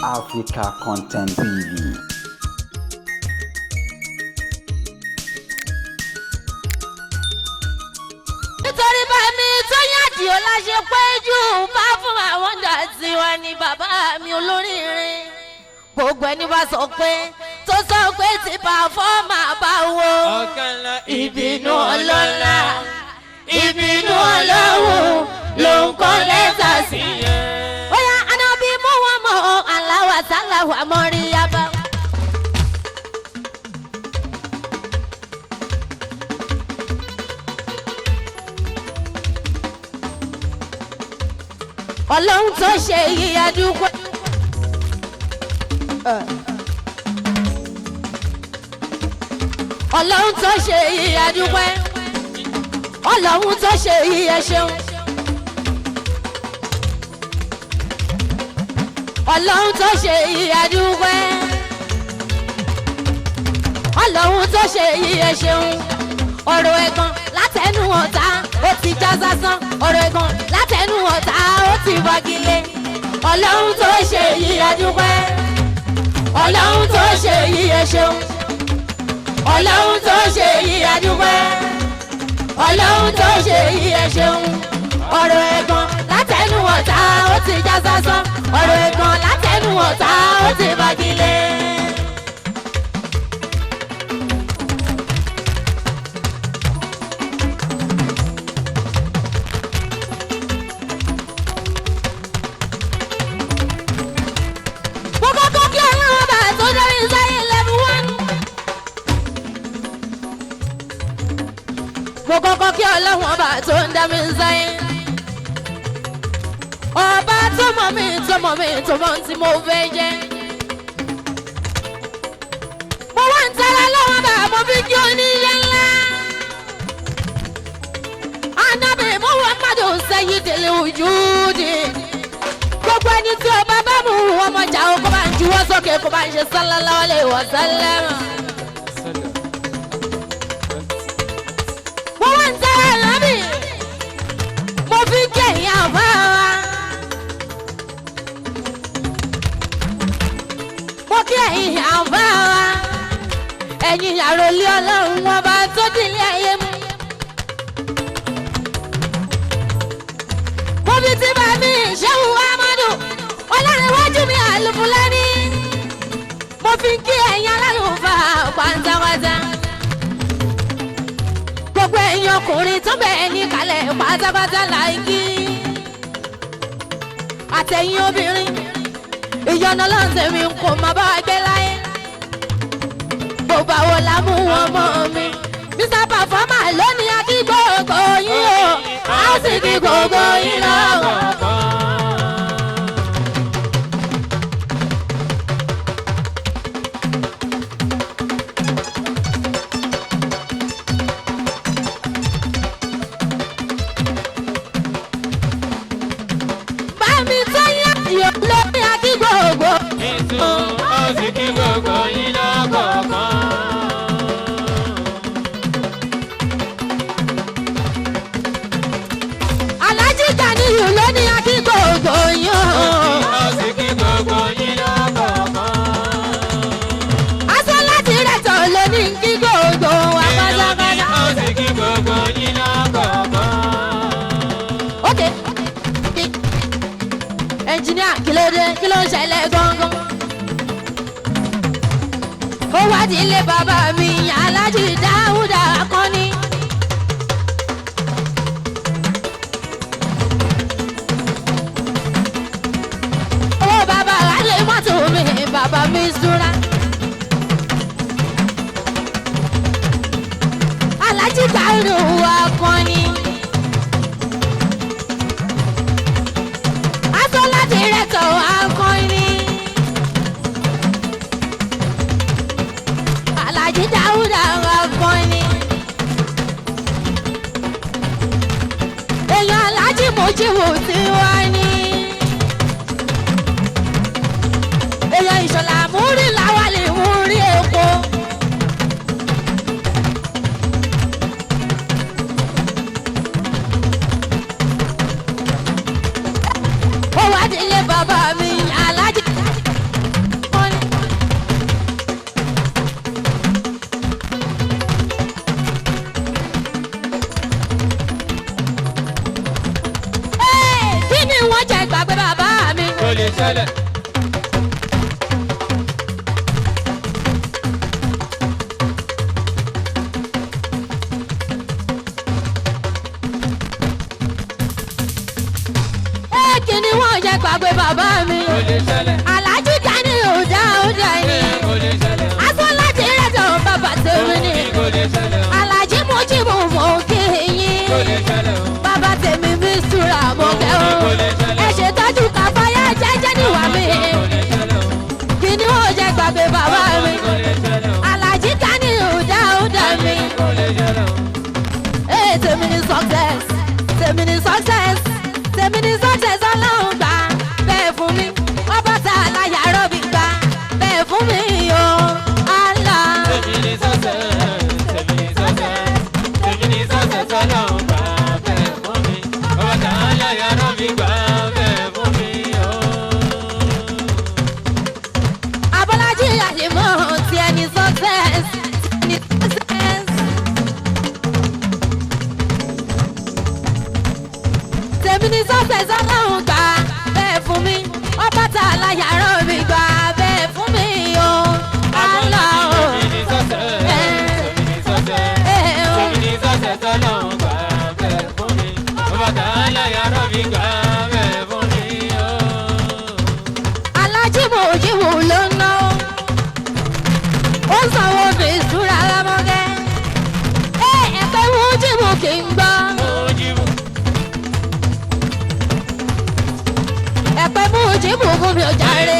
Africa Content TV. Nítorí bá mi tó yàdì ó láṣẹ pé jù bá fún àwọn dàtí wa ni bàbá mi olóríire. Gbogbo ẹni bá sọ pé tó sọ pé ti pàfọ́ọ̀mà bá wo ìbínú ọlọ́lá, ìbínú ọlọ́run ló ń kọ́ lẹ́tà sí. Bóyá anábì mú wọn mọ aláwà sáláwà mọ́rí yaba. Ọlọ́run tó ṣe yíya dúpẹ́. Ọlọ́run tó ṣe yíya dúpẹ́. Ọlọ́run tó ṣe yíya ṣeun. Ọlọ́run tó ṣe yíya dúpẹ́. Ọlọ́run tó ṣe yíya ṣeun. Ọ̀rọ̀ ẹ̀gàn látẹnu ọ̀tá ó ti já sásán. Ọ̀rọ̀ ẹ̀gàn látẹnu ọ̀tá ó ti fagilé. Ọlọ́run tó ṣe yíya dúpẹ́. Ọlọ́run tó ṣe yíya ṣeun. Ọlọ́run tó ṣe yíya dúpẹ́. Ọlọ́run tó ṣe yíya ṣeun. Ọ̀rọ̀ ẹ̀gàn látẹnu ọ̀tá ó ti já sásán. Ọ̀rọ̀ ẹ̀gàn látẹnu ọ̀tá ó ti fagilé. Mo kọ́kọ́ kí Ọlọ́run ọba tó dórí sáyé level one. Mo kọ́kọ́ kí Ọlọ́run ọba tó ń dá mi sáyé. Ọba tó mọ̀ mí, tó mọ̀ mí, tó mọ̀ tí mo fẹ́ jẹ́. Mo wá ń tẹ́lẹ̀ lọ́wọ́ bá mo fi kí oníyẹ ńlá. Anábì Muhammadu sayyidil wujudi. Gbogbo ẹni tí ọba bá mú ọmọ jà ó, kó bá ń juwọ́ sókè, kó bá ń ṣe sallallahu alaihi wasallam. Mo wá ń tẹ́lẹ̀ lábì, mo fi kẹ̀yìn àbá wa. Mo kí ẹ̀yìn àbá wa. Ẹ̀yin àròlé Ọlọ́run wọn bá tó dìlé ayé mu. Mo fi ti bá mi ṣéwù Amadu, ọlọ́run mi àlùfúlẹ́ni. Mo fi kí ẹ̀yin alálùfáà pátápátá. Gbogbo ẹ̀yin ọkùnrin tó bẹ̀ ní kalẹ̀ pátápátá láìkí. Àtẹ̀yìn obìnrin, ìyọnu ọlọ́sẹ̀ mi kò má bá wa gbé láyé. Gbogbo àwọn la mú wọn mọ́ mi. Mr. Performer lónìí akí gbogbo yín o, a sì kí gbogbo yín lọ́wọ́. Bámi tó yá yóò lórí akí gbogbo. Ó sì kí gbogbo yín lọ́kọ̀ọ̀kan. Alhaji Ganiyu lóní akí gbogbo yín o. Ó sì kí gbogbo yín lọ́kọ̀ọ̀kan. Aṣọ láti rẹ̀ tọ̀ lóní kí gbogbo wa pátápátá. Ó sì kí gbogbo yín lọ́kọ̀ọ̀kan. Ok. Ẹnjìníà, kí ló dé? Kí ló ń ṣẹlẹ̀ gangan? Ó wá di ilé bàbá mi, Alhaji Dáúdà Akànní. Owó bàbá alẹ́ mọ́tò mi, bàbá mi súra. Alhaji Dáúdà Akànní. Aṣọ́lá dìrẹ́tọ̀ Akànní. Alhaji Dáúdà Akànní. Èèyàn Alhaji Mojibu tí wá ní. Èèyàn Ìṣọ̀lá múrí làwálì múrí èkó. Ó wá délé bàbá mi, Alhaji. ṣẹlẹ̀. Ẹ kí ni wọ́n jẹ́ gbàgbé bàbá mi. Kò lè ṣẹlẹ̀. Aláàjì Gani Dáúdà ni. Kò lè ṣẹlẹ̀. Asọ́lájì rẹ̀jọ̀ bàbá tèmi ni. Kò lè ṣẹlẹ̀. Aláàjì Mújíbù mò ń kí yín. Kò lè ṣẹlẹ̀. Bàbá tèmi mi súra mo kẹ́ o. Ẹ ṣètọ́jú káfáyà jẹ́jẹ́ níwà mi. Kò lè ṣẹlẹ̀. Kí ni wọ́n jẹ́ gbàgbé bàbá mi. Kò lè ṣẹlẹ̀. Aláàjì Gani Dáúdà mi. Kò lè ṣẹlẹ̀. Ee, tèmi ni success, tèmi ni success, tèmi ni success. Ọlọ́run gbà bẹ́ẹ̀ fún mi, ọba tá a láyà rọ́bì gbà bẹ́ẹ̀ fún mi o, Allah. Tèmi ni success, tèmi ni success, tèmi ni success. Ọlọ́run gbà bẹ́ẹ̀ fún mi. Ọba Tàálà ya Rabbi gbà bẹ́ẹ̀ fún mi o. Abọ́lájí Àlìmọ́ ti ẹni success, ti ẹni success. Tèmi ni success, ọlọ́run gbà bẹ́ẹ̀ fún mi, ọba tá a láyà rọ́bì gbà bẹ́ẹ̀ fún mi o, Allah o. Tèmi ni success, tèmi ni success, tèmi ni success. Ọlọ́run gbà bẹ́ẹ̀ fún mi. Ọba Tàálà ya Rabbi gbà bẹ́ẹ̀ fún mi o. Alájímọ̀ òjìwò ló ń ná ó ń sanwó fi ìṣúra lámọ́gẹ́ ẹ ẹ̀pẹ́ wújìmù kì í gbọ́. Mujibu, Ẹ̀pẹ́ wújìmù fún mi ò jàre.